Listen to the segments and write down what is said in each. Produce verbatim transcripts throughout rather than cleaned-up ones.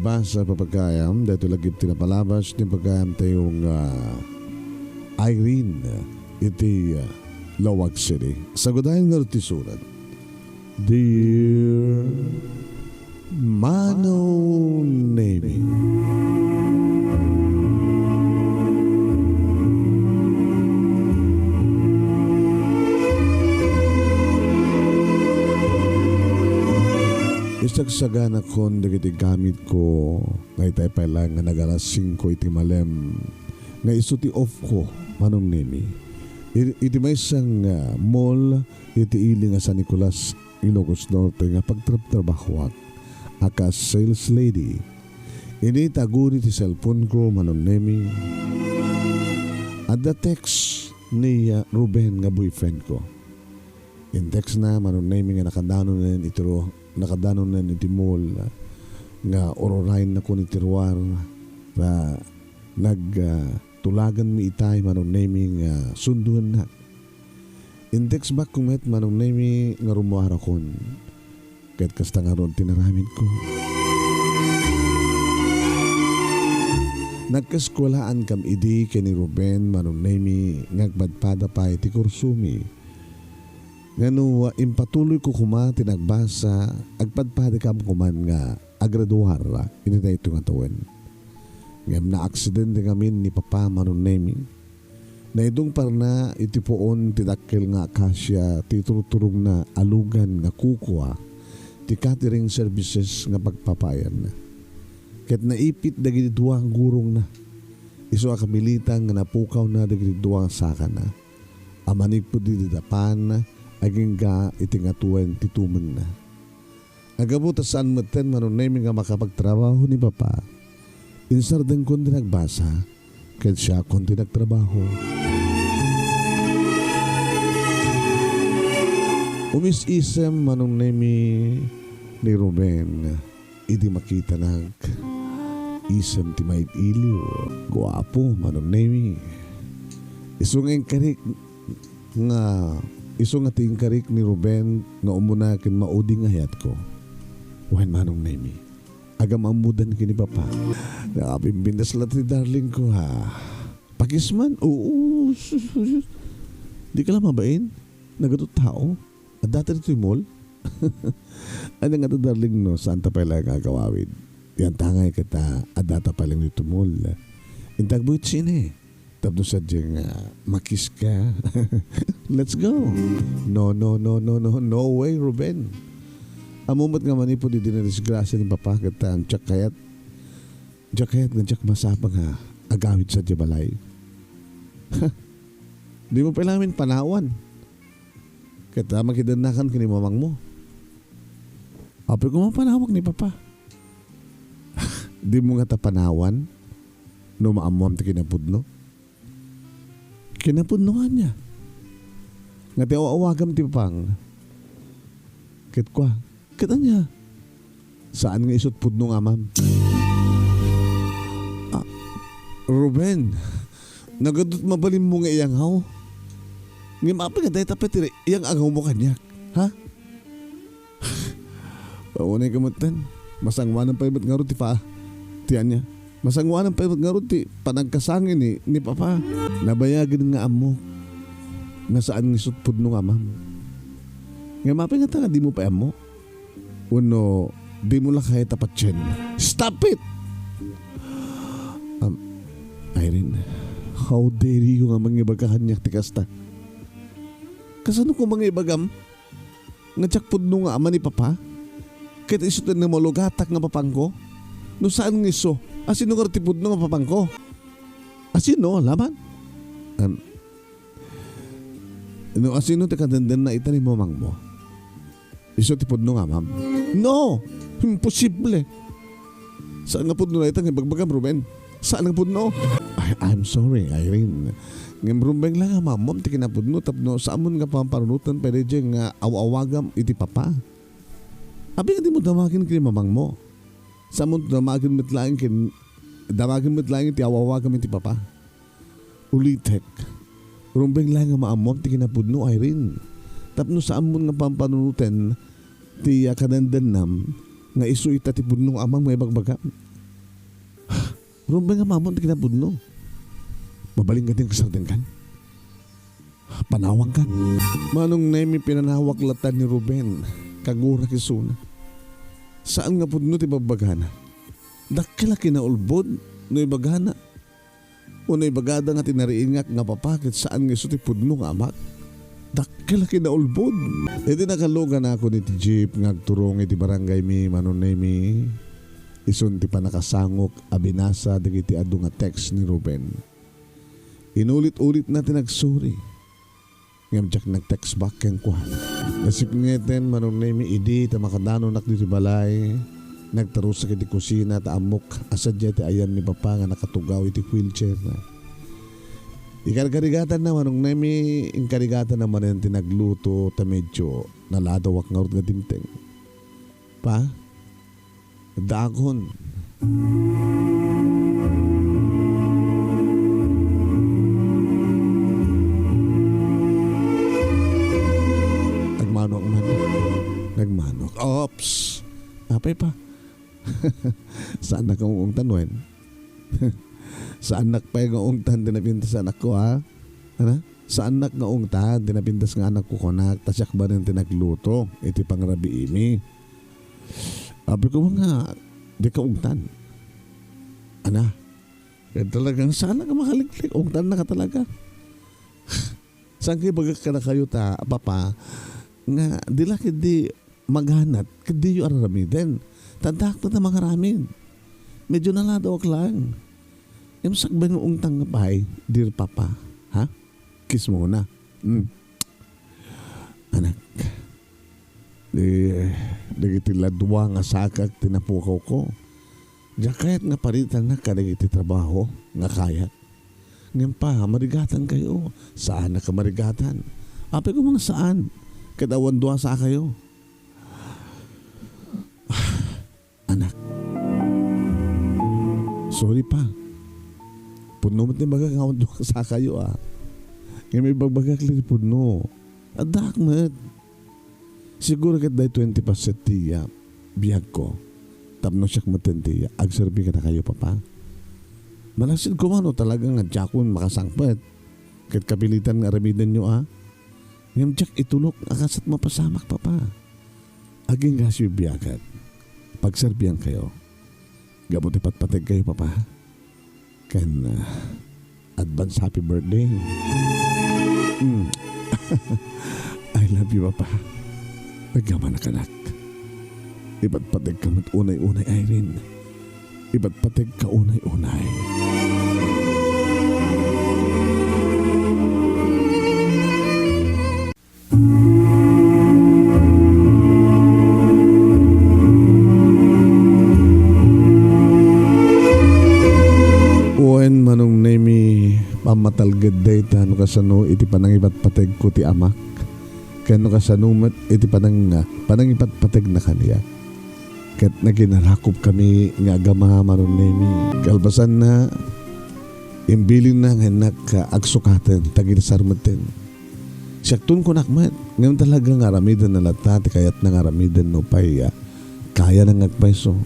Pasa, papagayam, daytoy lagip ti napalabas ti pagayam tayo nga Irene iti, ah, Laoag City. Sagudayen nga ti surat. Dear Manong Nemi. Isagsaganakon dagiti gamitko nga itay pay laeng nga nag-alas singko iti malem nga isu ti off ko, Manong Nemi. I-, iti maysa nga mall iti ili nga San Nicolas, Ilocos Norte nga pagtrabtrabahoak a kas sales lady. Inita aguni ti cellphone ko, Manong Nemi. Adda text ni, ah, Ruben nga boyfriend ko. In-text na, Manong Nemi, nga nakadanonen iti ru-, nakadanonen iti mall, nga ururayen nakon iti ruar, ta nag, ah, tulaganmi itay, Manong Nemi, nga sunduennak. In-text back ko met, Manong Nemi, nga rummuarakon. Ket kasta ngarud ti naramidko. Nagkaeskuelaankami idi ken ni Ruben, Manong Nemi, nga agpadpada pay ti kursomi. Nga no impatuloyko koma ti nagbasa, agpadpadakam koman nga agraduar iti daytoy nga tawen. Ngem naaksidente ngamin ni Papa, Manong Nemi. Naidungparna iti puon ti dakkel nga akasia ti iturturongna a lugan nga kukua ti catering services nga pagpapaayanna. Ket naipit dagiti dua nga gurongna. Isu a kabilitan nga napukawna dagiti dua nga sakana a manipud idi dapan agingga iti ngatoen ti tumengna. Aggapu ta saan metten, Manong Nemi, nga makapagtrabaho ni Papa, insardengkon ti nagbasa, ket siakon ti nagtrabaho. Umis-isem, Manong Nemi, ni Ruben idi makitanak. Isem ti mailiw. Guapo, Manong Nemi. Isu nga inkarik nga, isu nga ti inkarik ni Ruben nga umuna ken maudi nga ayatko. Wen, Manong Nemi, agam-ammodan ken ni Papa. Nakapimpintas la ti darling ko, ha? Pakis man? Oo, sus, sus, sus. Di ka la mabain? Nagadu tao? Addata ditoy mall? Ania ngata, darling, no saanta pay laeng nga agawawid? Yan tangay ket, ah, addata pay laeng ditoy mall. Inta agbuyot sine tapno sadiay nga makis ka. Let's go. No, no, no, no, no. No way, Ruben. Ammom met nga manipud idi nadisgrasia ni Papa ket, ah, diak kayat, diak kayat nga diak masapa nga agawid sadiay balay. Dimo pay laeng panawan. Ket, ah, makidennakan ken ni mamangmo. Apay, koma panawak ni Papa. Dimo ngata panawan no maammoam ti kinapudno? Kinapudno ania? Nga ti aw-awagam ti Papang. Ket kua, ket ania? Saan nga isut pudno nga amam? Ah, Ruben, nagadut mabalinmo nga iyangaw. Ngem apay nga dayta pay ti iyangaw mo kaniak, ha? Paunay ka metten. Masangoanan pay met ngarud ti pa-, ti ania? Masangoanan pay met ngarud ti panagkasangi ni, ni Papa. Nabayagen nga ammok nga saan nga isut pudno nga amam. Ngem apay ngata nga dimo pay ammo? Wenno dimo la kayat a patien? Stop it! Um, Irene, how dare you nga mangibaga kaniak ti kasta? Kasano ko mangibagam nga diak pudno nga ama ni Papa? Ket isu ti nalugatak nga papangko? No saan nga isu, asino ngarud ti pudno nga papangko? Asino, laban? Em, no asino ti kadendenna ita ni mamangmo? Isu ti pudno nga amam? No! Imposible! Saan nga pudno dayta nga ibagbagam, Ruben? Saan nga pudno? I, I'm sorry, Irene. Ngem rumbeng laeng nga maammom ti kinapudno tapno saanmon nga pampanunoten pay daydiay nga aw-awagam iti Papa. Apay nga dimo damagen ken ni mamangmo? Saanmon damagen met laeng ken, damagen met laeng ti aw-awagam iti Papa. Ulitek, rumbeng laeng nga maammom ti kinapudno, Irene, tapno saanmon nga pampanunoten ti, ah, kadendennam nga isu ita ti pudno nga amam nga ibagbagam. Rumbeng nga mamon ti kinapudno. Mabalin nga din kasardengkan. Panawangkan. Manong Nemi, pinanawak latta ni Ruben. Kagura kisuna. Saan nga pudno ti babbagana. Dakkel a kinaulbod no ibagana. Wenno ibagada nga tinariingak nga papa ket saan nga isu ti pudno nga amak. Dakkel a kinaulbod. Idi nakaluganakon iti jeep nga agturong iti barangay mi, Manong Nemi, isun ti pannakasangok a binasa dagiti adu nga text ni Ruben. Inulit-ulitna ti nagsuri. Ngem diak nag-text back kenkuana. Nasipngeten, Manong Nemi, idi ta makadanonak ditoy balay, nagtarusak iti kusina ta ammok a sadiay ti ayan ni Papa nga nakatugaw iti wheelchair na. Ikarkarigatanna, Manong Nemi, inkarigatanna manen ti nagluto ta medyo naladawak ngarud nga dimteng. Pa, Daakon. Nagmanok man. Nagmanok. Ops! Apay pa. Saan na kang ungtan, wen? Saannak pay nga ungtan ti napintas anakko, ha? Ano? Saannak nga ungtan ti napintas nga anakko kunak, ta siak manen ti nagluto iti pangrabiimi. Apay ko nga, di ka ungtan. Ana? Kaya talagang saan ka makaliklik, ungtan na ka talaga. Saan kayo bagak ka na kayo ta, papa, nga di la kidi maganat, kadiyo araramiden. Taddak ta mangaramid. Medyo naladawak lang. Imsak ba yung ungtang nga pay, dear papa? Ha? Kiss mo na. Mm. Anak, di, dagiti ladwa nga sakak ti napukaw ko. Diak kayat nga paritanak kadagiti trabaho nga kayat. Ngem pa, marigatan kayo. Saan na ka marigatan? Apay ko mga saan? Kadawan dua sa kayo. Anak. Sorry pa. Pudno met ni baga nga awan dua sa kayo, ah. Ngem ibagbagak li pudno. Addak met. Siguro ket day twenty paset ti, ah, biag ko. Tapno siak met ti, ah, agserbi kadakayo, papa. Malaksid ko man no talaga nga diakon makasangpet. Ket kapilitan nga aramidenyo, ah. Ngem diak itulok a kasat mapasamak, papa. Agingga siyo biagat. Pagserbian kayo. Gapu ti patpateg kayo, papa. Ken, ah, advance happy birthday. Mm. I love you, papa. Agyaman a kanak. Ipatpateg ka met unay-unay, Irene. Ipatpateg ka unay-unay. Wen, Manong Nemi, pammatalged dayta no kasano iti panangipatpategko ti amak, ken no kasano met iti panang-, panangipatpategna kaniak. Ket naginarakop kami nga agama, Manong Nemi. Kalpasanna, imbilinna nga innak agsukaten, ta ginsar metten. Siakton kunak met, ngem talaga nga aramiden na latta ti kayatna nga aramiden no pay, ah, kayana nga agpayso.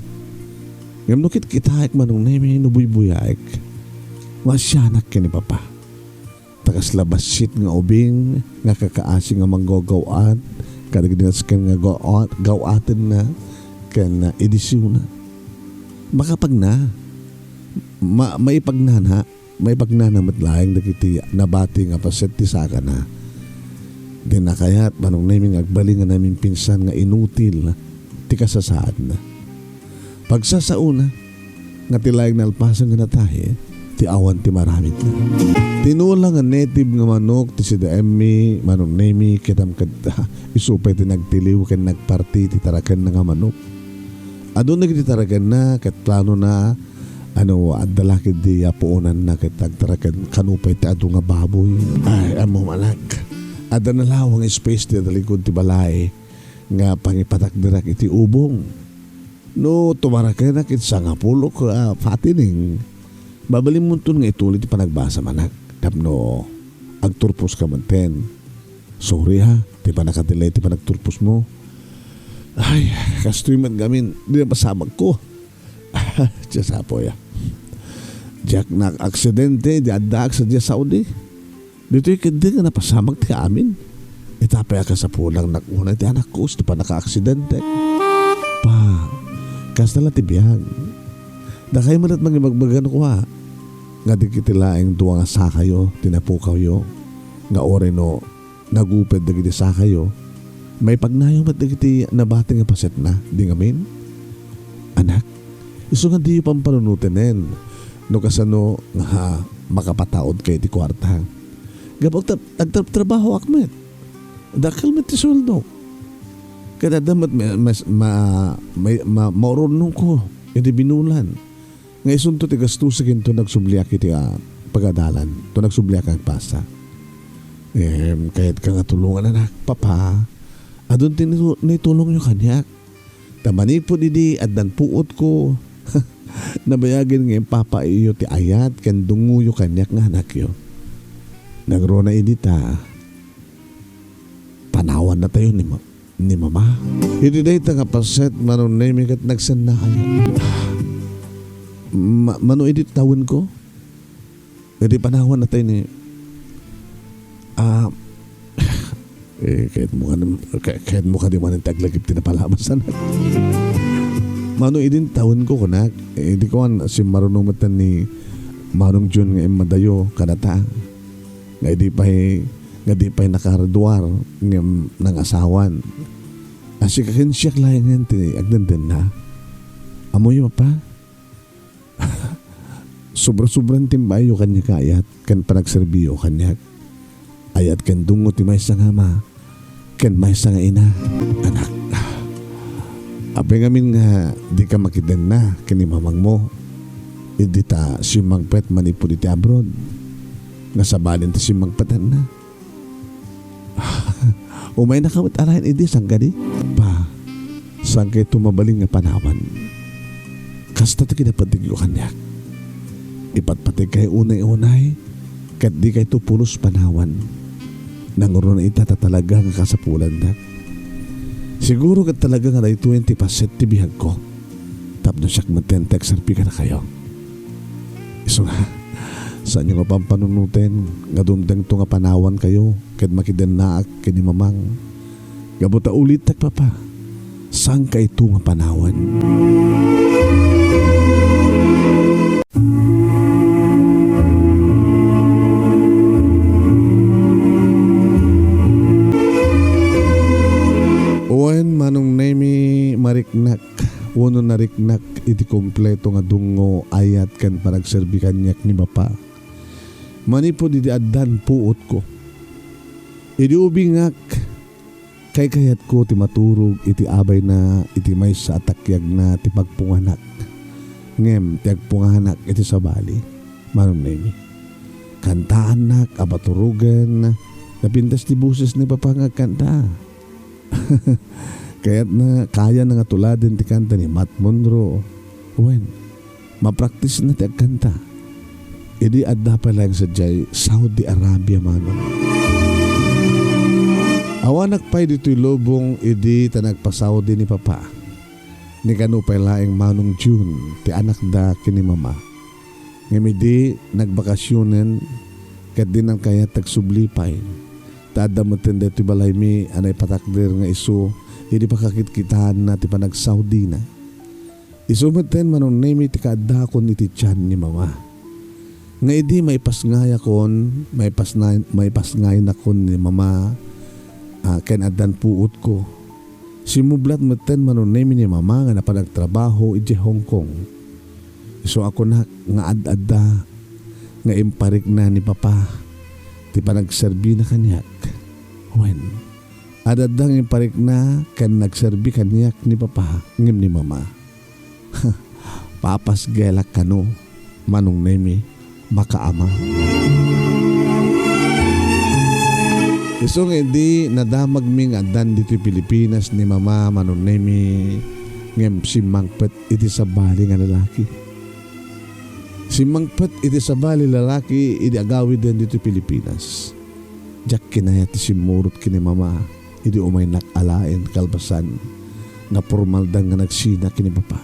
Ngem no kitkitaek, Manong Nemi, no buybuyaek, maasianak ken ni Papa. Ta kasla bassit nga ubing nga kakaasi nga manggaw-gaw-at kadagiti nasken nga gaw-, gaw-atenna ken, ah, edisionna. Makapagna, ma-, maipagnana, maipagnana met laeng dagiti nabati nga paset ti sagana. Dinna kayat, Manong Nemi, nga agbalin nga namimpinsan nga inutil ti kasasaadna. Pagsasaona, nga ti laeng nalpasen nga natahi ti awan ti maramidna. Tinola nga native nga manok ti sida Emmy, Manong Nemi, ket am-, ket, ah, isu pay ti nagtiliw ken nagparti ti tarakenna nga manok. Adu dagiti tarakenna ket planona, ano, adda la ketdi a puonanna ket agtaraken kano pay ti adu nga baboy. Ay, ammo, anak. Adda nalawang space ti adalikod ti balay nga pangipatakderak iti ubong. No tumarakenak iti sangapulo a fattening, mabalinmonton nga ituli ti panagbasam, anak, tapno agturposka metten. Sorry, ha, ti pannakadelay ti panagturposmo. Ay, kastoy met ngamin, di napasamakko. Dios apo ya. Diak naaksidente idi addaak sadiay Saudi. Ditoy ketdi nga napasamak ti amin. Ita pay a kasapulannak unay ti anakko isu ti pannakaaksidente. Pa, kasta la ti biag. Dakay met mangibagbaga no kua nga dagiti laeng dua nga sakayo ti napukawyo, nga uray no naguped dagiti sakayo, maipagnayo met dagiti nabati nga pasetna, di ngamin? Anak, isu nga diyo pampanunotenen no kasano nga makapataudkayo iti kuarta. Gapu agtra-, agtrabtrabahoak met. Dakkel met ti sueldok. Ket adda met ma-, mas-, ma-, may-, ma-, maururnongko iti binulan. Nga isunto ti gastusakinto nagsubliak iti, ah, pagadalan. To nagsubliak nga agpasa. Em, kayatka nga tulongan, anak. Papa, adun ti nitu-, nitulongyo kaniak. Ta manipud idi addan puotko, nabayagen nga impapaiyo ti ayat ken dungoyo kaniak nga anakyo. Nangruna idi ta, panawannatayo ni ma-, ni Mama. Idi dayta nga paset, Manong Nemi, ket nagsennaayat. Ma-, mano idi tawenko? Idi panawannatayo ni, ah, eh, kayatmo kadi, kay-, kayatmo kadi manen ti aglagip ti napalabas, anak. Mano idin tawenko, kunak. Eh, idi kuan, simmaruno met ni Manong Jun nga immadayo kadata. Nga idi pay, nga di pay nakaraduar ngem nangasawan. A, sika ken siak laengen ti agdendenna. Ammoyo, Papa? Sobra-sobran ti imbaayyo kaniak nga ayat ken panagserbiyo kaniak. Ayat ken dungo ti maysa nga ama ken maysa nga ina, anak. Apay ngamin nga dika makidenna ken ni mamangmo idi ta simmangpet manipud iti abroad? Nga sabalin ti simmangpetanna. Umaynaka met alaen idi, saan kadi? Pa, saankayto mabalin nga panawan. Kasta ti kinapatigyo kaniak. Ipatpatigkay unay-unay, ket dikayto pulos panawan. Nangruna ita ta talaga nga kasapulandak. Siguro ket talaga nga daytoyen ti paset ti biagko. Tapno siak metten ti agserbi kadakayo. Isu nga, saanyo nga pampanunoten nga dumtengto nga panawankayo ket makidennaak ken ni Mamang. Gapu ta ulitek, Papa, saankayto nga panawan. Wen, Manong Nemi, mariknak wenno nariknak iti kompleto nga dungo, ayat ken panagserbi kaniak ni Bapa. Manipud idi addan puotko, idi ubingak, kaykayatko ti maturog iti abayna iti maysa a takiagna ti pagpunganak. Ngem ti agpunganak iti sabali, Manong Nemi. Kantaannak a paturogen, napintas ti boses ni Papa nga agkanta. Kayatna, kayana nga tuladen ti kanta ni Matt Monro. Wen, mapraktisna ti agkanta idi adda pay laeng sadiay Saudi Arabia, Manong. Awanak pay ditoy lubong idi ta nagpa-Saudi ni Papa. Ni kano pay laeng Manong June ti anakda ken ni Mama. Ngem idi nagbakasionen, ket dinan kayat ti agsubli pay. Ta adda metten daytoy balaymi a naipatakder nga isu idi pakakitkitaanna ti panagsaudina. Isu metten, Manong Nemi, ti kaaddakon iti tian ni Mama. Nga idi maipasngayakon, maipasna-, maipasngaynakon ni Mama, ah, ken addan puotko. Simmublat metten, Manong Nemi, ni Mama nga napan agtrabaho idiay Hong Kong. Isu a kunak nga ad-adda nga imparikna ni Papa ti panagserbina kaniak. Wen, ad-adda nga imparikna ken nagserbi kaniak ni Papa ngem ni Mama. Papasgelak kano, Manong Nemi, makaama. Isu nga idi nadamagmi nga addan ditoy Pilipinas ni Mama, Manong Nemi, ngem simmangpet iti sabali nga lalaki. Simmangpet iti sabali lalaki idi agawiden ditoy Pilipinas. Diak kinayat ti simmurot ken ni Mama idi umaynak alaen kalpasan nga pormalda nga nagsina ken ni Papa.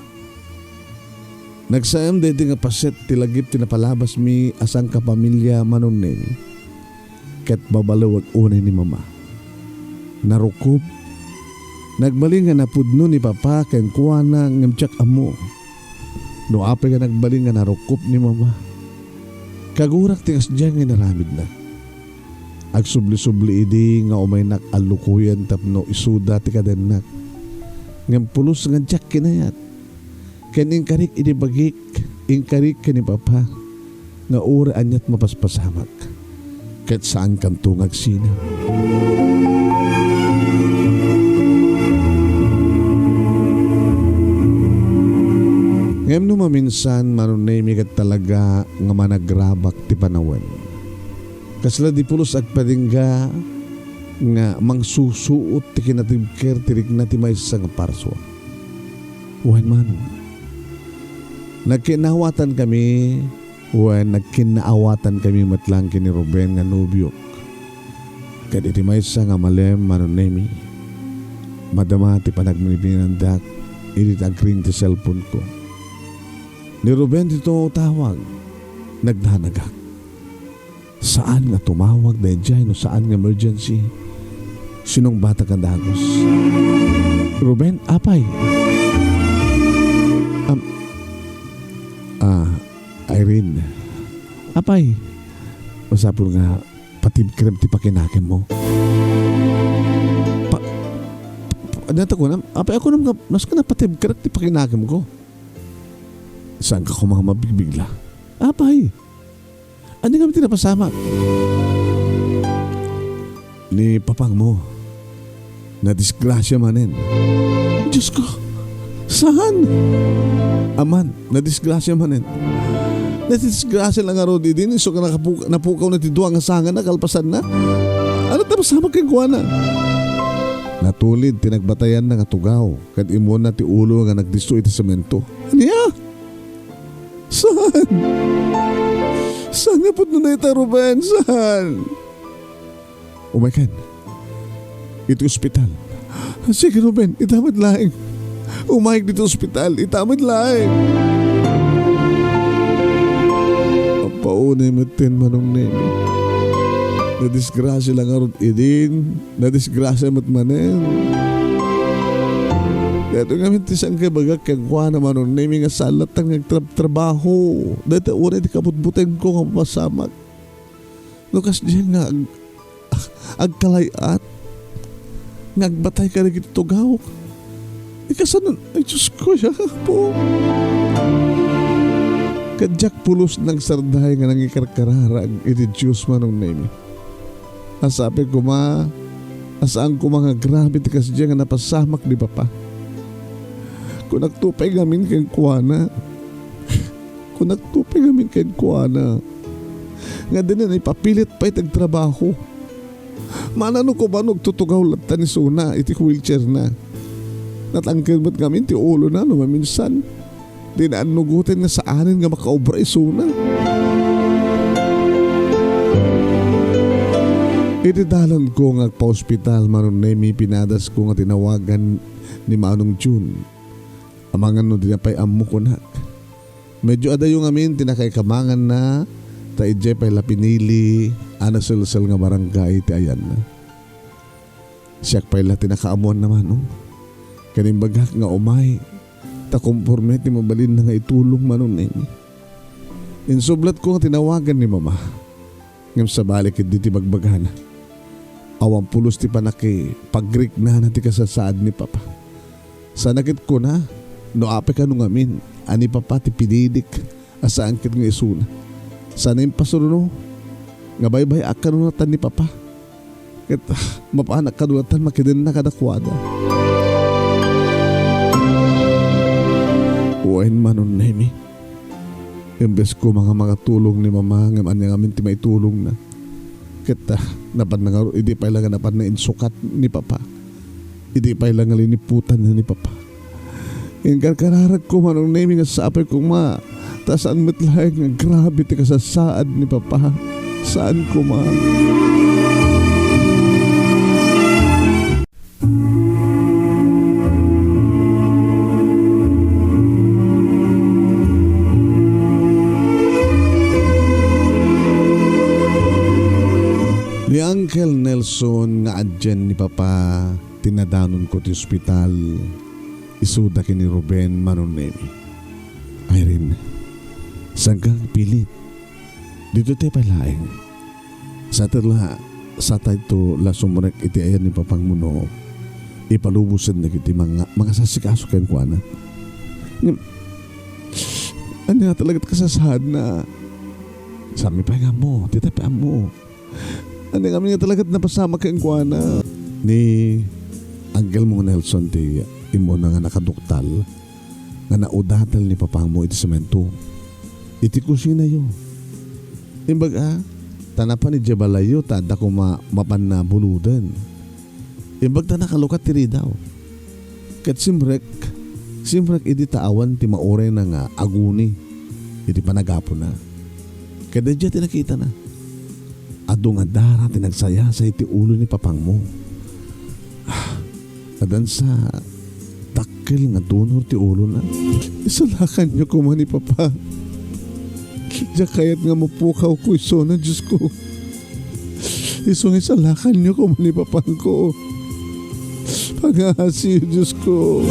Nagsaem daydi nga paset ti lagip ti napalabasmi a sangkapamilia, Manong Nemi. Ket babalewek unay ni Mama. Narukop. Nagbalin nga napudno ni Papa kenkuana ngem diak ammo no apay nga nagbalin nga narukop ni Mama. Kagurak ti kasdiay nga inaramidna. Agsubli-subli idi nga umaynak a lukoyen tapno isuda ti kadennak. Ngem pulos nga diak kinayat. Ken inkarik idi bagik, inkarik ken ni Papa, nga uray aniat mapaspasamak, ket saankanto nga agsina. Ngem no maminsan, Manong Nemi, ket talaga nga managrabak ti panawen. Kasla di pulos agpadingga nga mangsusuot ti kinatibker ti rikna ti maysa nga parsua. Wen, Manong, nagkinnaawatan kami, wen, nagkinnaawatan kami met laeng ken ni Ruben nga nobiok. Ket iti maysa nga malem, Manong Nemi, madama ti panagminminandak idi agring ti cellphone ko. Ni Ruben ti tumatawag, nagdanagak. Saan nga tumawag daydiay no saan nga emergency. Sinungbatak a dagus. Ruben, apay? Am, ah, Irene. Apay? Masapul nga patibkerem ti pakinakemmo. Pa, pa, apay, ako nam, apay, ako nam nga, mas ka napatibkerek ti pakinakemko. Saan ka koma mabigbigla? Apay? Ania ngamin ti napasamak? Ni papangmo, nadisgrasia manen. Diosko, saan? Aman, nadisgrasia manen. Nadisgrasia la ngarud idi, isu nga nakapu-, napukawna ti dua nga sangana kalpasanna. Ania ti napasamak kenkuana? Natulid ti nagbatayanna nga tugaw, ket immuanna ti ulo nga nagdisso iti semento. Ania? Saan? Saan nga pudno dayta, Ruben? Saan? Umaykan. Iti ospital. Sige, Ruben, ita met laeng. Umayek ditoy ospital, ita met laeng. Apaunay metten, Manong Nemi. Nadisgrasia la ngarud idin. Nadisgrasia met manen. Daytoy ngamin ti saan nga ibagak kenkuana, Manong Nemi, nga saan latta nga agtrab-trabaho. Daytoy unay ti kabutbutengko nga mapasamak. No kasdiay nga ag-, agkalay-at, nga agbatay kadagiti tugaw. Ikasanon, ay, Diosko, ya, Apo. Ket diak pulos nagsarday nga nangikarkararag iti Dios, Manong Nemi. A sapay koma, a saan koma nga grabe ti kasdiay nga napasamak ni Papa. Kunakto pay ngamin kenkuana. Kunakto pay ngamin kenkuana nga dina ipapilit pay ti agtrabaho. Manano koma no agtutugaw latta ni isuna iti wheelchairna. Natangken met ngamin ti ulona no maminsan. Dina annugoten nga saanen nga makaobra isuna. Iti dalanko nga agpa-ospital, Manong Nemi, pinadasko nga tinawagan ni Manong Jun. Amangan no dina pay ammo, kunak. Medyo adayo ngamin ti nakaikamanganna, ta idiay pay la pinili a naselsel nga barangay ti ayanna. Siak pay la ti nakaammoanna, Manong. Ken imbagak nga umay, ta komporme ti mabalinna nga itulong, Manong Nemi. Insublatko nga tinawagan ni Mama. Ngem sabali ketdi ti bagbagana. Awan pulos ti pannakipagriknana ti kasasaad ni Papa. Sana ket kuna, no apay kano ngamin a ni Papa ti pinilik a saan ket nga isuna. Sana impasurono nga baybay-ak kano natan ni Papa. Ket, ah, mapanak kano natan makidenna kadakuada. Wen, Manong Nemi. Imbes koma nga makatulong ni Mama, ngem ania ngamin ti maitulongna. Ket, ah, napanna ngarud, idi pay la nga napanna insukat ni Papa. Idi pay la nga liniputanna ni Papa. Inkarkararagko, Manong Nemi, nga sapay koma, ta saan met laeng nga grabe ti kasasaad ni Papa. Saan koma. Nelson nga adien ni Papa ti nadanonko ti ospital, isuda ken ni Ruben, Manong Nemi. Irene, saanka agpilit. Ditoy pay laeng. Sa ta la, satayto la sumrek iti ayan ni Papangmo no ipalubosen dagiti manga-, mangasasikaso kenkuana. Ngem, ania nga talaga ti kasasaadna? Saan mi pay nga ammo, dita pay ammo. Ania ngamin nga talaga ti napasamak kenkuana? Ni Uncle mo nga Nelson ti immuna nga nakaduktal nga naudatel ni Papangmo iti semento iti kusinayo. Imbag a, ta napan idiay balayyo ta adda koma mapanna buloden. Imbag ta nakalukat ti ridaw. Ket simrek, simrek idi ta awan ti maurayna nga aguni iti panagapuna. Ket daydiay ti nakitana. Adu nga dara ti nagsayasay iti ulo ni Papangmo. Ah, adansa dakkel nga dunor ti ulona. Isalakanyo koma ni Papa. Diak kayat nga mapukawko isuna, Diosko. Isu nga isalakanyo koma ni Papangko. Pangaasiyo, Diosko.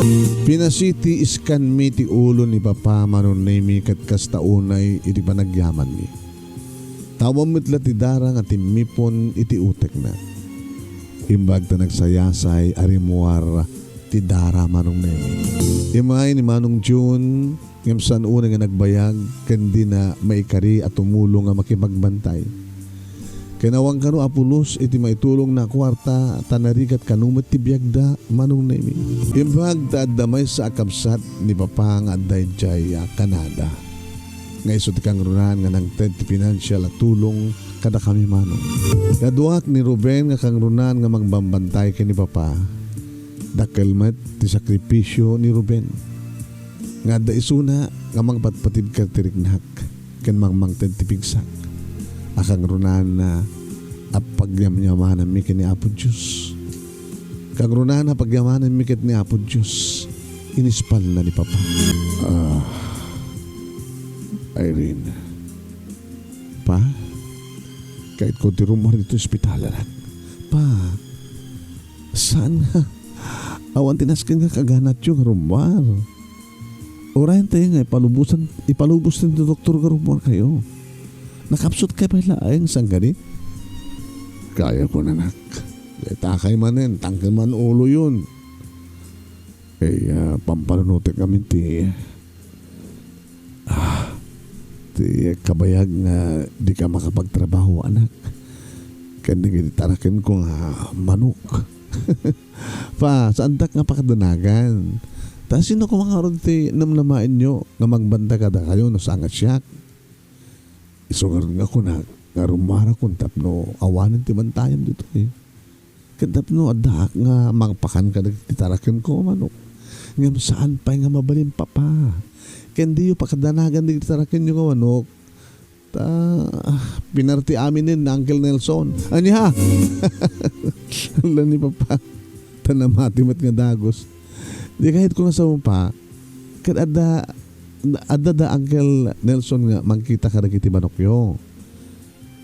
Pina-CT scan mi ti ulo ni Papa, Manong Nemi, ket kasta unay iti panagyamanmi. Awan met la ti dara nga timmipon iti utekna. Imbag ta nagsayasay a rimmuar ti dara, Manong Nemi. Immay ni Manong Jun, ngem saan unay nga nagbayag ken dina maikari a tumulong nga makipagbantay. Ken awan kano a pulos iti maitulongna a kuarta ta narigat kano met ti biagda, Manong Nemi. Imbag ta adda maysa a kabsat ni Papa nga adda idiay, ah, Canada. Nga isu ti kangrunaan nga nangted ti pinansial a tulong kadakami, Manong. Kaduak ni Ruben nga kangrunaan nga magbambantay ken ni Papa. Dakkel met ti sakripisio ni Ruben. Nga adda isuna nga mangpatpatibker ti riknak ken mangmangted ti pigsak. A kangrunaanna a pagyamyamananmi ken ni Apo Dios. Kangrunaanna a pagyamananmi ket ni Apo Dios. Inispalna ni Papa. Ah, Irene. Pa, kayatko ti rummuar ditoy ospital, anak. Pa, saan nga awan ti nasken nga kaganatyo nga rummuar? Urayen tayo nga ipalubosan, ipalubos ti doktor nga rummuar kayo. Nakapsut kayo pay laeng, saan kadi? Kayakon, anak. Dayta kay manen, tangken man uloyon. Eh, ah, pampanunotek amin ti, ah, ti kabayag nga dika makapagtrabaho, anak. Ken dagiti tarakenko nga manok. Pa, saandak nga pakadanagan. Ta sino koma ngarud ti namnamaenyo nga magbantay kadakayo no saan nga siak? Isu ngarud nga kunak nga rummuarakon tapno awanen ti bantayam ditoy. Ket tapno addaak nga mangpakan kadagiti tarakenko nga manok. Ngem saan pay nga mabalin, Papa. Ken diyo pakadanagan dagiti tarakenyo nga manok. Ta, ah, pinarti aminen ni Uncle Nelson. Ania? Ala ni Papa. Ta namati met nga dagus. Di kayatko nga sao, Pa. Ket adda, adda da Uncle Nelson nga mangkita kadagiti manokyo.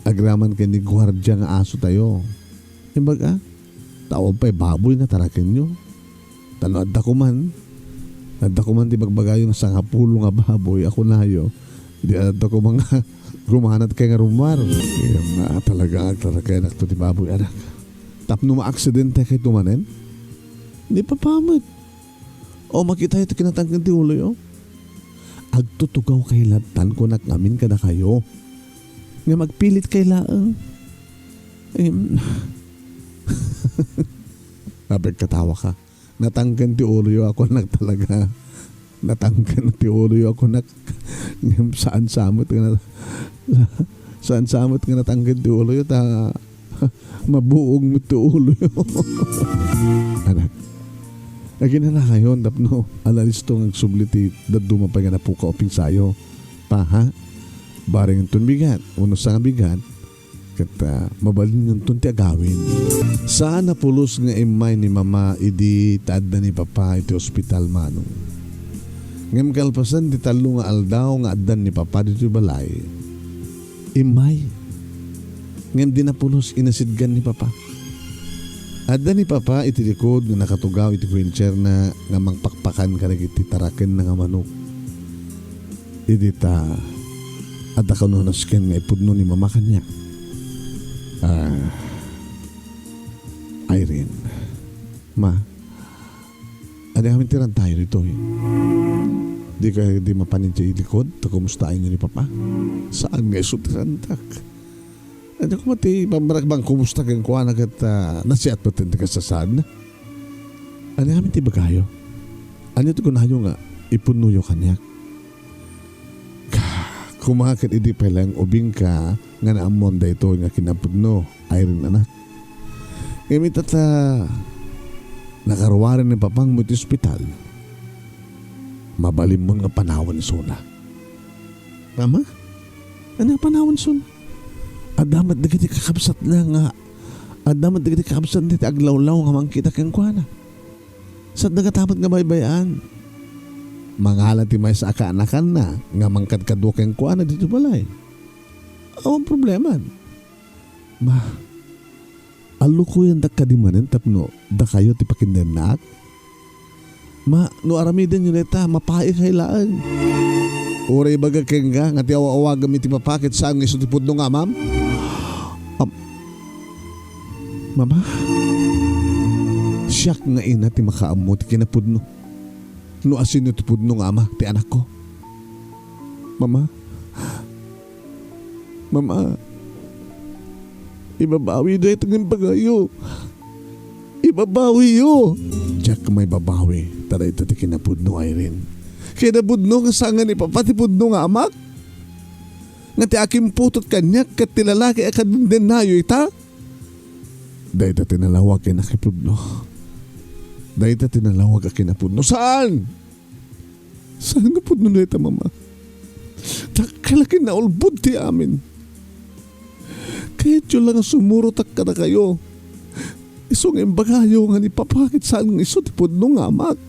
Agraman ken ni guardia nga aso tayo. Imbag a, ta awan pay baboy nga tarakenyo. Ta no adda koman, adda koman ti bagbagayo nga sangapulo nga baboy a kunayo, di adda koman nga rumanat kay nga rummuar. Kaya nga talaga agtarakayanak to ti baboy, anak. Tapno maaksidente kay tumanen? Di papamet. O makitayo ti kinatangken ti uloyo. Agtutugaw kay lattan kunak ngamin kadakayo. Nga magpilit kay laeng. Em, Apay, katawa ka. Natangken ti uloyo a kunak talaga. Natangken ti uloyo a kunak. Ngem saan sa met nga na-, saan sa met nga natangken ti uloyo ta mabuog met ti uloyo. Anak. Aginanakayon tapno ala listo nga agsubli ti dadduma pay nga napukaw a pigsayo. Pa, ha? Bareng inton bigat, wenno saan nga bigat, ket, ah, mabalinyo inton ti agawid. Saan a pulos nga immay ni Mama idi ta adda ni Papa iti ospital, Manong. Ngem kalpasan ti tallo nga aldaw nga addan ni Papa ditoy balay, immay. Ngem di na pulos inasidgan ni Papa. Adda ni Papa iti likod nga nakatugaw iti wheelchairna nga mangpakpakan kadagiti tarakenna nga manok. Idi ta adda kano nasken nga ipudno ni Mama kaniak. Ah, Irene, Ma, ania ngamin ti rantayo ditoy? Di kayo di mapan idiay likod ta kumustaenyo ni Papa? Saan nga isu ti rantak? Ania koma ti pammaragmang kumusta kenkuana ket, ah, nasiat metten ti kasasaadna? Ania ngamin ti ibagayo? Ania ti kunayo nga ipudnoyo kaniak? Ka-, koma ket idi pay laeng ubingka nga naammoan daytoy nga kinapudno, Irene, anak. Ngem ita ta nakaruaren ni Papang iti ospital, mabalinmon nga panawen isuna. Mama? Ania panawen isuna? Adda met dagiti kakabsatna nga, adda met dagiti kakabsatna ti aglawlaw nga mangkita kenkuana. Saan dagita met nga baybay-an? Mangala ti maysa a kaanakanna nga mangkadkadua kenkuana ditoy balay. Awan probleman. Ma, alukoyandak kadi manen tapno dakayo ti pakindennaak? Ma, no aramidenyo dayta, mapaikay laeng. Uray ibaga kenka nga ti aw-awagam iti Papa ket saan nga isu ti pudno nga amam? Am-, Mama, siak nga ina ti makaammo ti kinapudno. No asino ti pudno nga ama ti anakko. Mama, Mama, ibabawi dayta nga imbagayo. Ibabawiyo. Diak maibabawi, ta dayta ti kinapudno, Irene. Kinapudno nga saan nga ni Papa ti pudno nga amak? Nga ti akimputot kaniak ket ti lalaki a kadindennayo ita? Dayta ti nalawag a kinapudno. Dayta ti nalawag a kinapudno. Saan? Saan nga pudno dayta, Mama? Dakkel a kinaulbod ti amin. Kayatyo la nga sumurotak kadakayo. Isu nga imbagayo nga ni Papa ket saan nga isu ti pudno nga amak.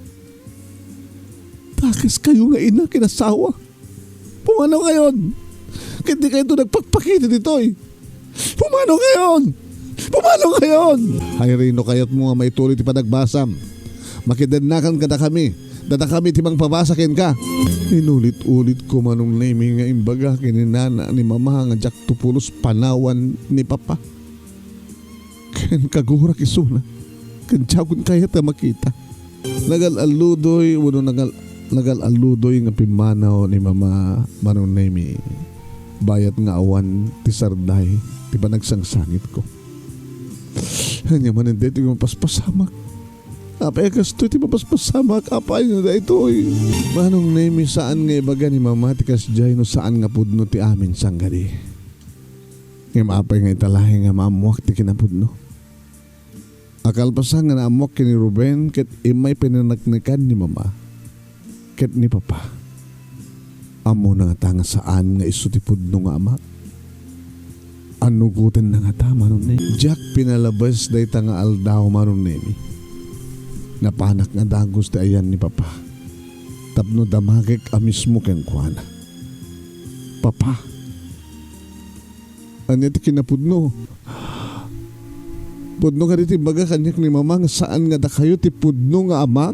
Dakeskayo nga ina ken asawa. Pumanaw kayon! Ket dikayto nagpakpakita ditoy. Pumanaw kayon! Pumanaw kayon! Irene, no kayatmo nga maituloy ti panagbasam, makidennakan kadakami. Dadakami ti mangpabasa kenka. Inulit-ulit ko, Manong Nemi, nga imbaga ken ni nana ni Mama nga diakto pulos panawan ni Papa. Ken kagurak isuna, ken diakon kayat a makita. Nagal-alludoy, wenno nagal-, nagal-alludoy nga pimmanaw ni Mama, Manong Nemi. Bayat nga awan ti sarday ti panagsangsangitko. Ania manen daytoy nga mapaspasamak? Apay a kastoy ti mapaspasamak? Apay no daytoy? Manong Nemi, saan nga ibaga ni Mama ti kasdiay no saan nga pudno ti amin sangadi. Ngem apay nga ita laeng nga maammoak ti kinapudno? A kalpasan nga naammoak ken ni Ruben ket immay pinaneknekan ni Mama ket ni Papa. Ammona ngata nga saan nga isu ti pudno nga amak? Annugotenna ngata, Manong Nemi? Diak pinalabes dayta nga aldaw, Manong Nemi. Napanak nga dagus ti ayan ni Papa tapno damagek a mismo kenkuana. Papa, ania ti kinapudno? Pudno kadi ti imbaga kaniak ni Mama nga saan nga dakayo ti pudno nga amak?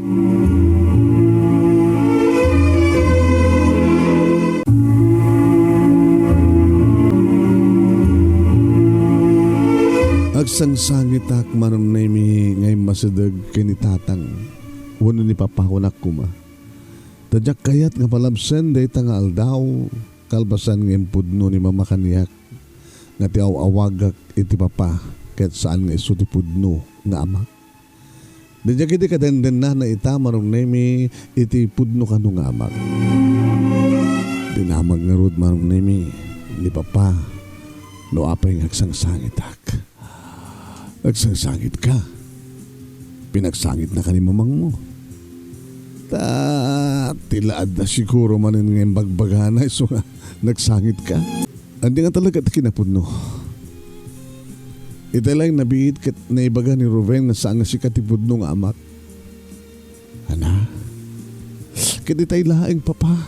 Agsangsangitak, Manong Nemi, nga immasideg ken ni Tatang wenno ni Papa, kunak koma. Ta diak kayat nga palabsen dayta nga aldaw, kalpasan nga impudno ni Mama kaniak nga ti aw-awagak iti Papa ket saan nga isu ti pudno nga amak. Diak idi kadendennana ita, Manong Nemi, iti pudno kano nga amak. Dinamag ngarud, Manong Nemi, ni Papa no apay nga agsangsangitak. Agsangsangitka? Pinagsangitnaka ni mamangmo? Ta, ti la adda siguro manen nga imbagbagana isu nga nagsangitka. Ania nga talaga ti kinapudno? Itay laeng nabiit ket naibaga ni Ruben nga saan nga sika ti pudno nga amak. Ana? Ket itay laeng, Papa.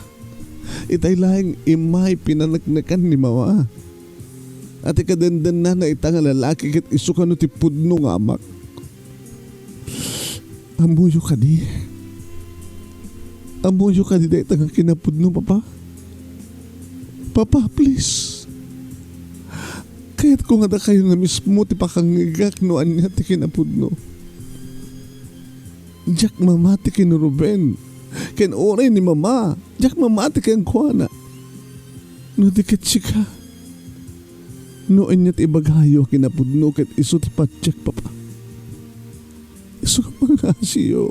Itay laeng immay pinaneknekan ni Mama. A ti kadendennana ita nga lalaki ket isu kano ti pudno nga amak. Ammoyo kadi? Ammoyo kadi dayta nga kinapudno, Papa? Papa, please. Kayatko nga dakayo nga mismo ti pakangngegak no ania ti kinapudno. Diak mamati ken Ruben, ken uray ni Mama, diak mamati kenkuana. No di ket sika, no ania ti ibagayo a kinapudno ket isu ti patiek, Papa. Isu nga pangngasiyo.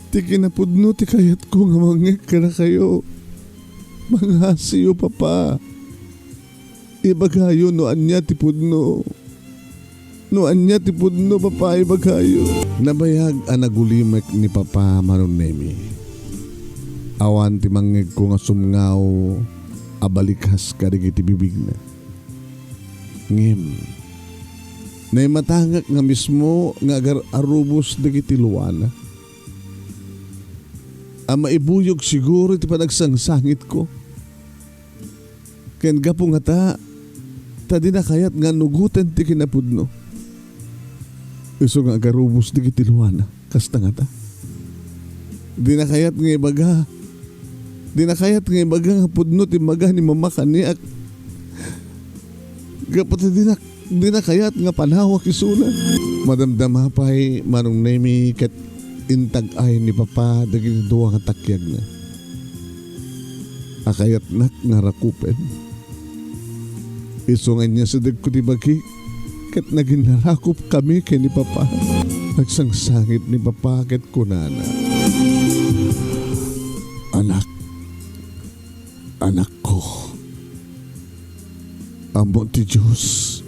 Ti kinapudno ti kayatko nga mangngeg kadakayo. Pangngasiyo, Papa. Ibagayo no ania ti pudno. No ania ti pudno, Papa, ibagayo. Nabayag a nagulimek ni Papa Manong Nemi. Awan ti mangngegko nga sumngaw a balikas kadagiti bibigna. Ngem, naimatangak nga mismo nga agar-arubos dagiti luana a maibuyog siguro iti panagsangsangitko. Ken gapu ngata, ta dina kayat nga nugoten ti kinapudno. Isu nga agarubos dagiti luana, kasta ngata. Dina kayat nga ibaga. Dina kayat nga ibaga nga pudno ti maga ni Mama kaniak. Gapu ta dina, dina kayat nga panawak isuna. Madamdama pay Manong Nemi ket intag-ay ni Papa dagiti dua nga takiagna a kayatnak nga rakupen. Isu nga inyasidegko ti bagik ket naginnarakupkami ken ni Papa. Nagsangsangit ni Papa ket kunana, "Anak, anakko, ammo ti Dios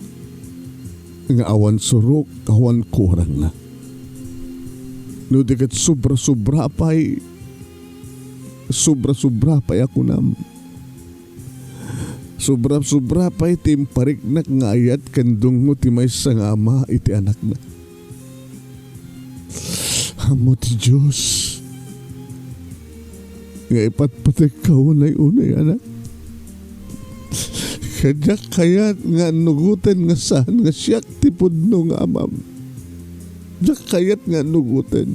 nga awan surok, awan kurangna. No di ket sobra-sobra pay, sobra-sobra pay a kunam. Sobra-sobra pay ti impariknak nga ayat ken dungngo ti maysa nga ama iti anakna. Ammo ti Dios nga ipatpatekka unay-unay, anak. Ket diak kayat nga annugoten nga saan nga siak ti pudno nga amam. Diak kayat nga annugoten.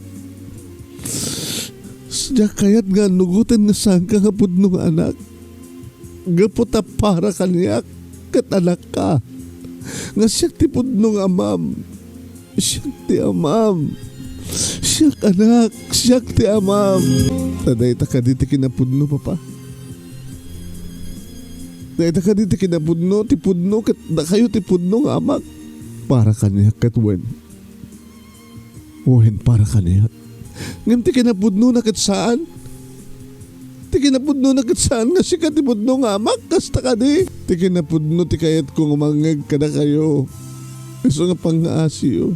Diak kayat nga annugoten nga saanka nga pudno nga anak. Gapu ta para kaniak ket anakka. Nga siak ti pudno nga amam. Siak ti amam. Siak anak. Siak ti amam. Ta dayta kadi ti kinapudno, Papa. Dayta kadi ti kinapudno, ti pudno ket dakayo ti pudno nga amak. Para kaniak ket wen. Wen para kaniak. Ngem ti kinapudnona ket saan. Ti kinapudnona ket saan nga sika ti pudno nga amak, kasta kadi? Ti kinapudno ti kayatko nga mangngeg kadakayo. Isu nga pangngasiyo.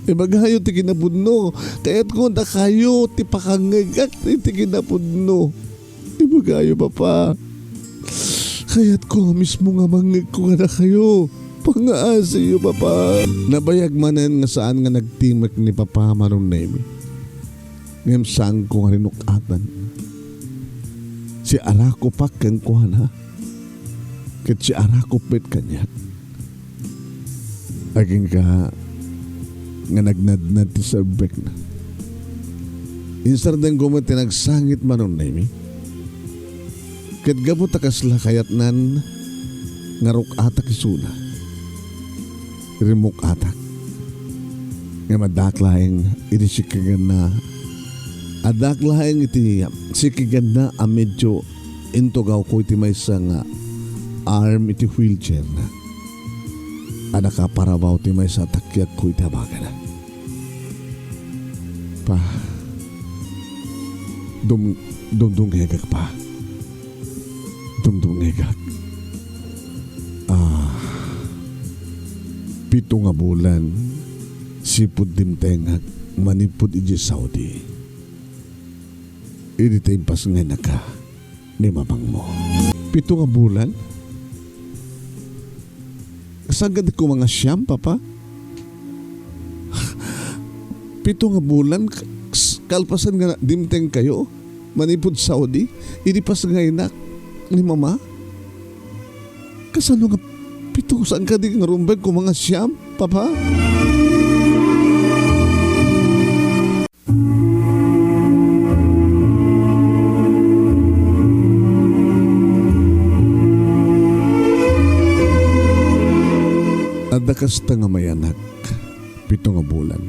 Ibagayo ti kinapudno. Kayatko dakayo ti pakangngegak iti kinapudno. Ibagayo, Papa. Kayatko nga mismo nga mangngegko kadakayo. Pangngaasiyo, Papa. Nabayag manen nga saan nga nagtimek ni Papa Manong Nemi. Ngem saanko nga rinuk-atan. Siarakupak kenkuana. Ket siarakup met kaniak. Agingga nga nagnadnad ti sabbekna. Insardengko met ti nagsangit Manong Nemi. Ket gapu ta kasla kayatnan nga ruk-atak isuna, rimmuk-atak. Ngem addaak laeng iti sikiganna, addaak laeng iti sikiganna a medio intugawko iti maysa nga arm iti wheelchair na a nakaparabaw ti maysa a takiagko iti abagana. Pa, dum-, dumdumngegak, Pa. Dumdumngegak. Ah, pito nga bulan, sipud dimtengak manipud idiay Saudi. Idi ta impasngaynaka ni mamangmo. Pito nga bulan? Saan kadi koma nga siyam, Papa? Pito nga bulan, k-, s-, kalpasan nga dimtengkayo manipud Saudi, idi pasngaynak ni Mama? Kasano nga pito? Saan kadi nga rumbeng koma nga siyam, Papa? Kasta nga mayanak, pito nga bulan.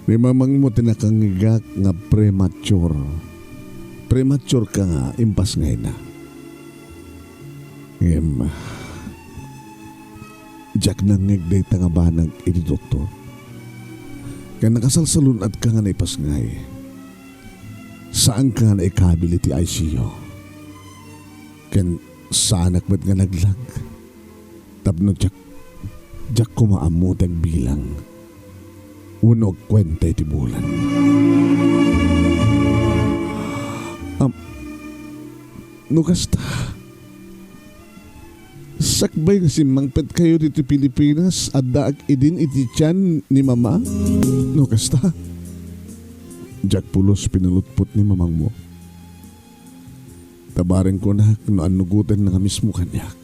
Ni mamangmo ti nakangngegak nga premature. Premature ka nga impasngayna. Ngem, diak nangngeg dayta nga banag iti doktor. Ken nakasalsalun-atka nga naipasngay. Saanka nga naikabil iti I C U. Ken saanak met nga naglag. Tapno diak, diak koma ammo ti agbilang wenno agkuenta iti bulan. Am, no kasta, sakbay nga simmangpetkayo ditoy Pilipinas, addaak idin iti tian ni Mama? No kasta, diak pulos pinalutpot ni mamangmo. Ta bareng kunak no annugotenna nga mismo kaniak.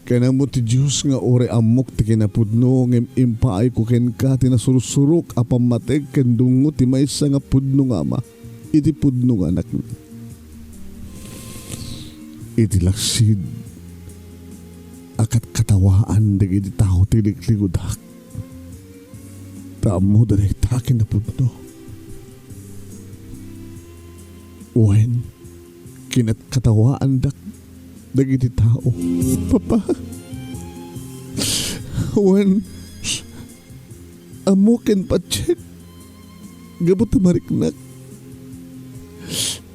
Ken ammo ti Dios nga uray ammok ti kinapudno, ngem impaayko kenka ti nasursurok a pammateg ken dungngo ti maysa nga pudno nga ama iti pudno nga anakna. Iti laksid a katkatawaan dagiti tao ti likligudak. Ta ammoda dayta kinapudno. Wen, kinatkatawaandak dagiti tao. Papa. Wen, ammo ken patiek. Gapu ta mariknak.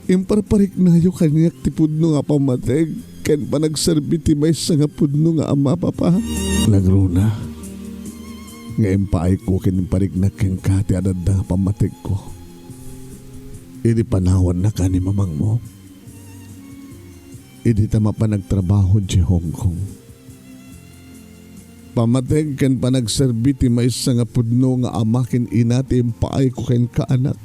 Imparpariknayo kaniak ti pudno nga pammateg ken panagserbi ti maysa nga pudno nga ama, Papa. Lagrona nga impaayko ken impariknak kenka ti adda nga pammategko. Idi panawannaka ni mamangmo, idi ta mapan agtrabaho idiay Hong Kong. Pammateg ken panagserbi ti maysa nga pudno nga ama ken ina ti impaayko kenka, anak.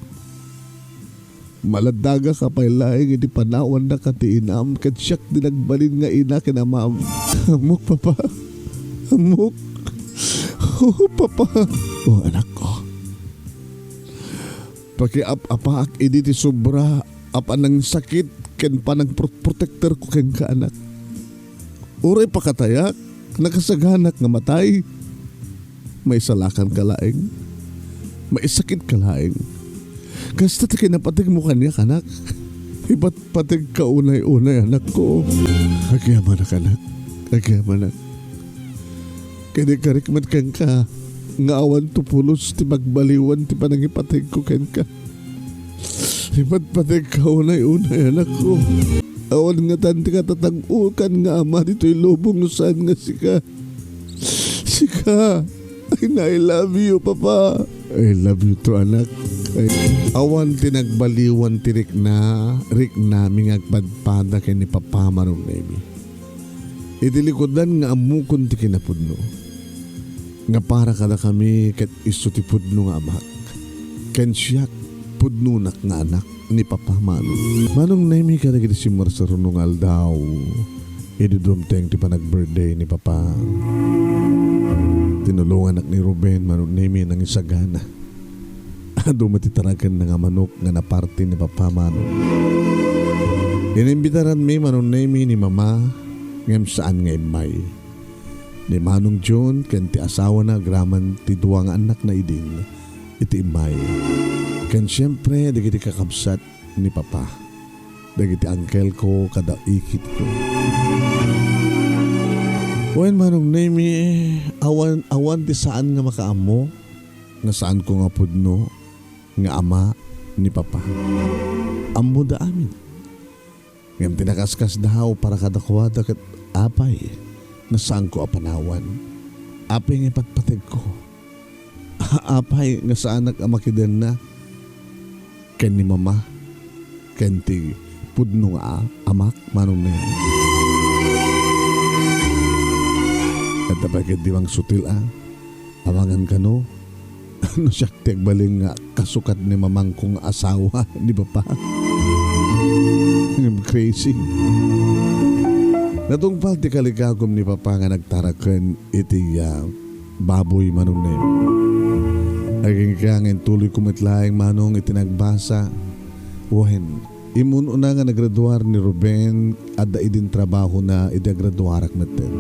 Maladagaka pay laeng idi panawannaka ti inam ket siak ti nagbalin nga ina ken amam. Ammok, Papa. Ammok. Oh, Papa. Oh, anakko. Pakiap-apaak idi ti sobra a panangsakit ken panangprotekterko kenka, anak. Uray pakatayak, nakasaganak nga matay, maisalakanka laeng, maisakitka laeng. Kasta ti kinapategmo kaniak, anak. Ipatpategka unay-unay, anakko. Agyamanak, anak. Agyamanak. Ket ikarik met kenka nga awan to pulos ti pagbaliwan ti panangipategko kenka. Ipatpategka unay-unay, anakko. Awan ngatan ti katatag-okan nga ama ditoy lubong no saan nga sika. Sika. Ay, na, I love you, Papa. I love you too, anak. Ay, awan ti nagbaliwan ti rikna, riknami nga agpadpada ken ni Papa, Manong Nemi. Iti likudan nga ammokon ti kinapudno, nga para kadakami ket isu ti pudno nga amak, ken siak, pudnonak nga anak ni Papa Manong. Manong Nemi, kadagiti simmarsaruno nga aldaw, idi dumteng ti panag-birthday ni Papa. Tinulonganak ni Ruben, Manong Nemi, nangisagana. Adu met ti tarakenna nga manok nga naparti ni Papa Manong. Inimbitaranmi, Manong Nemi, ni Mama, ngem saan nga immay. Ni Manong John ken ti asawana agraman ti dua nga annakna idin iti immay. Ken siempre, dagiti kakabsat ni Papa, dagiti angkelko kada ikitko. Wen, Manong Nemi, awan, awan ti saan nga makaammo nga saanko nga pudno nga ama ni Papa. Ammoda amin. Ngem ti nakaskasdaaw para kadakuada ket apay nga saanko a panawan? Apay nga ipatpategko? Apay nga saanak a makidenna ken ni Mama ken ti pudno nga a-, amak, Manong Neng? Adda pay ket di mangsutil a amangan kano no siak ti agbalin nga kasukat ni mamangko nga asawa ni Papa. Ngem crazy. Natungpal ti kalikagum ni Papa nga nagtaraken iti, ah, baboy, Manong Neng. Agingga nga intuloyko met laeng, Manong, iti nagbasa. Wen, immun-una nga nagraduar ni Ruben, adda idin trabahona idi agraduarak metten.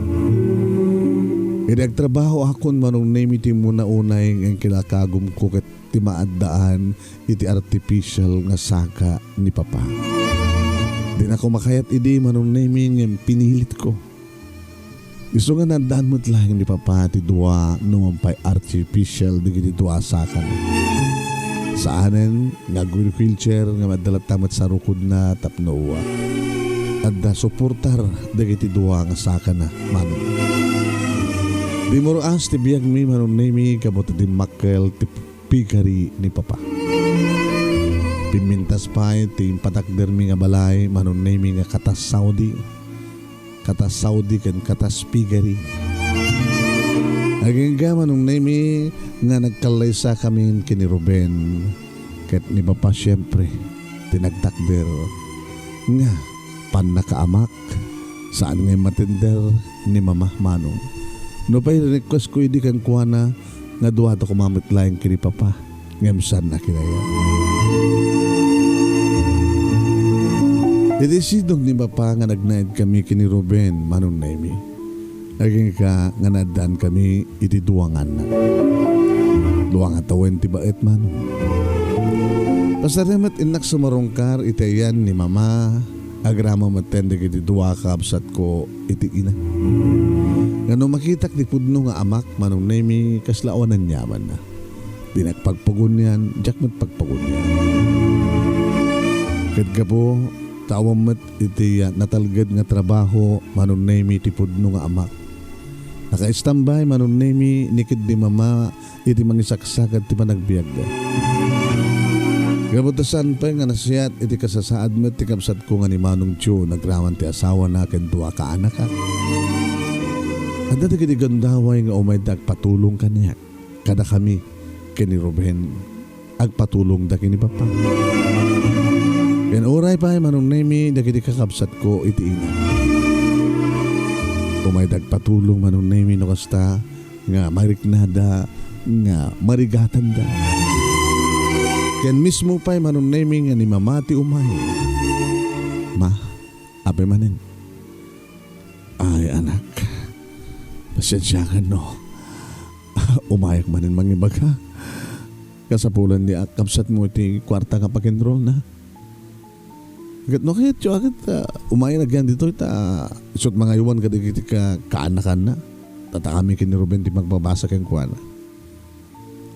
Idi agtrabahoakon, Manong Nemi, ti umuna unay nga inkilakagumko ket ti maaddaan iti artificial nga saka ni Papa. Dinako makayat idi, Manong Nemi, ngem pinilitko. Isu nga naaddaan met laeng ni Papa ti dua no man pay artificial dagiti dua a sakana. Saanen nga agwheelchair nga adda latta met sarukodna tapno adda suportar dagiti dua nga sakana, Manong. Dimmuras ti biagmi, Manong Nemi, gapu ta dimmakkel ti pigari ni Papa. Pimmintas pay ti impatakdermi nga balay, Manong Nemi, nga katas Saudi. Katas Saudi ken katas pigari. Agingga, Manong Nemi, nga nagkallaysakamin ken ni Ruben ket ni Papa, siempre, ti nagtakder nga pannakaamak, saan nga matender ni Mama, Manong. No pay request ko idi kenkuana nga duada koma met laeng ken ni Papa, ngem saanna kinayat. Iti sidong ni Papa nga nagnaed kami ken ni Ruben, Manong Nemi, agingga nga naaddaan kami iti dua nga annak. Dua nga tawen ti baet, Manong. Pasarem met innak sumarungkar iti ayan ni Mama, agraman metten dagiti dua a kakabsatko iti ina. Nga no makitak ti pudno nga amak, Manong Nemi, kasla awan aniamanna. Dinak pagpagunian, diak met pagpagunian. Ket gapu ta awan met iti, ah, natalged nga trabaho, Manong Nemi, ti pudno nga amak. Naka-standby, Manong Nemi, ni ket ni Mama iti mangisaksakit ti panagbiagda. Gapu ta saan pay nga nasiat iti kasasaad met ti kabsatko nga ni Manong Jun agraman ti asawana ken dua ka anakak. Adda dagiti gundaway nga umayda agpatulong kaniak, kadakami ken ni Ruben. Agpatulongda ken ni Papa. Ken uray pay, Manong Nemi, dagiti kakabsatko iti ina. Umayda agpatulong, Manong Nemi, no kasta nga mariknada nga marigatanda. Ken mismo pay, Manong Nemi, nga ni Mama ti umay. Ma, apay manen? Ay, anak, pasensiakan no umayak manen mangibaga. Kasapulan ni a-, kabsatmo iti kuarta nga pakenrolna. Ket no kayatyo, a, ket, ah, umayen agyan ditoy ta, ah, isu't mangaywan kadagiti ka-, kaanakanna. Tatakami ken ni Ruben ti magbabasa kenkuana.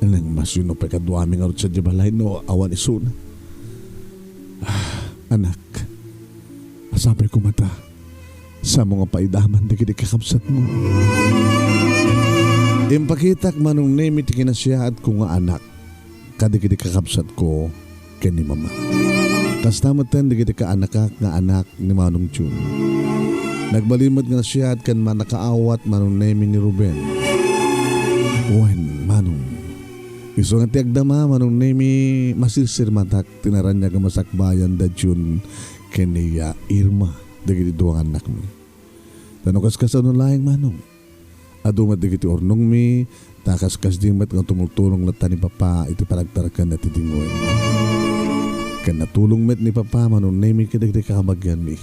Nangmasino pay kaduami ngarud sadiay balay no awan isuna. Ah, anak, sapay koma ta, samo nga paidaman dagiti kakabsatmo. Impakitak, Manong Nemi, ti kinasiaatko nga anak kadagiti kakabsatko ken ni Mama. Kasta metten dagiti kaanakak nga anak ni Manong Jun. Nagbalin met nga nasiat ken mannakaawat, Manong Nemi, ni Ruben. Wen, Manong. Isu nga ti agdama, Manong Nemi, masirsirmatak ti naraniag a masakbayan da Jun ken ni, ah, Irma dagiti dua nga annakmi. Ta no kaskasano laeng, Manong, adu met dagiti urnongmi, ta kaskasdi met nga tumultulong latta ni Papa iti panagtarkenna ti dingoen. Ken natulong met ni Papa, Manong Nemi, kadagiti kakabagianmi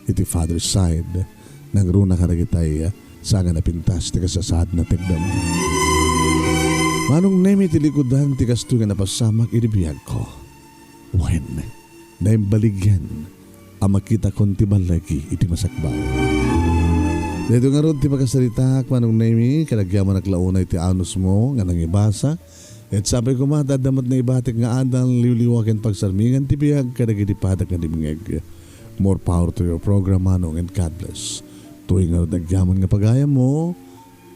iti father's side, nangruna kadagitay saan nga napintas ti kasasaadna ti agdama. Manong Nemi, ti likudan ti kastoy nga napasamak iti biagko. Wen, naimbaligyan a makitakon ti balligi iti masakbay. Daytoy ngarud ti pakasaritaak, Manong Nemi, ket agyamanak la unay ti anusmo nga nangibasa. Ket sapay koma ta adda met naibatik nga adal, liwliwa ken pagsarmingan ti biag kadagiti padak nga dimngeg. More power to your program, Manong, and God bless. Tuy ngarud agyaman nga pagayammo,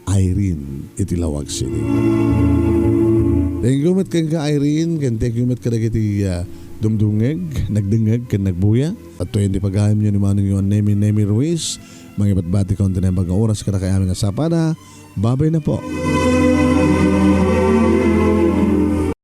Irene iti Laoag City. Thank you met kenka, Irene, ken thank you met kadagiti, ah, dumdumngeg, nagdengngeg, ken nagbuya. Adtoyen ti pagayamyo ni Manong Nemi, Nemi Ruiz. Mangibatbati kaon ti naimbag nga oras kadakayo amin nga sapada. Babay na po.